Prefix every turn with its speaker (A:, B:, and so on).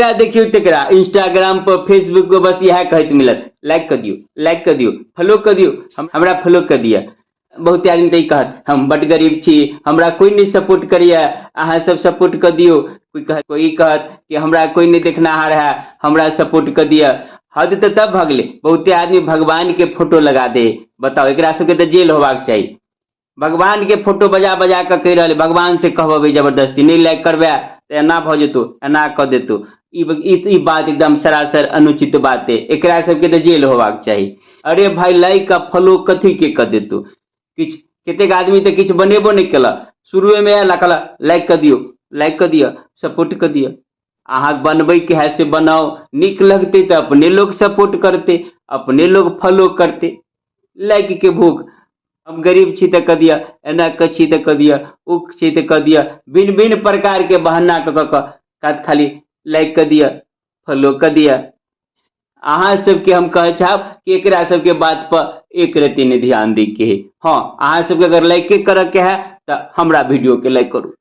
A: जकरा देखियौ तकरा इंस्टाग्राम पर फेसबुक पर बस इएह कहैत मिलत, लाइक कऽ दियौ, लाइक कऽ दियौ, फॉलो कऽ दियौ, हमरा फॉलो कऽ दिअ। बहुते आदमी तऽ ई कहत, हम बड्ड गरीब छी, हमरा कोइ नहि सपोर्ट करैए, अहाँ सब सपोर्ट कऽ दियौ। कोइ कहत, कोइ ई कहत कि हमरा कोइ नहि देखनिहार है, हमरा सपोर्ट कऽ दिअ। हद तऽ तब भऽ गेलै, बहुते आदमी भगवानके फोटो लगा दे। बताउ, एकरा सबके तऽ जेल होबाक चाही। भगवान के फोटो बजा बजा कऽ कहि रहल, भगवान से कहबेबै जबरदस्ती, नहि लाइक करबै तऽ एना भऽ जेतौ, एना कऽ देतौ। ई ई बात एकदम सरासर अनुचित बात है। एकरा सबके तऽ जेल होबाक चाही। अरे भाई, लाइक आ फॉलो कथी के कऽ देतौ? किछु कतेक आदमी तऽ किछु बनेबो नहि केलक, शुरुएमे आयल आ कहलक लाइक कऽ दियौ, लाइक कऽ दिअ, सपोर्ट कऽ दिअ। अहाँ बनबैके है से बनाउ, नीक लगतै तऽ अपने लोक सपोर्ट करतै, अपने लोक फॉलो करतै। लाइक के भूख, हम गरीब छी तऽ कऽ दिअ, एना कऽ छी तऽ कऽ दिअ, ओ छी तऽ कऽ दिअ, भिन्न भिन्न प्रकारके बहाना कऽ कऽ कऽ खाली लाइक कऽ दिअ, फॉलो कऽ दिअ। अहाँ सबके हम कहै चाहब कि एकरा सबके बात पर एक रत्ती नहि ध्यान दैके है। हँ, अहाँ सबके अगर लाइके करऽके है तऽ हमरा वीडियोके लाइक करू।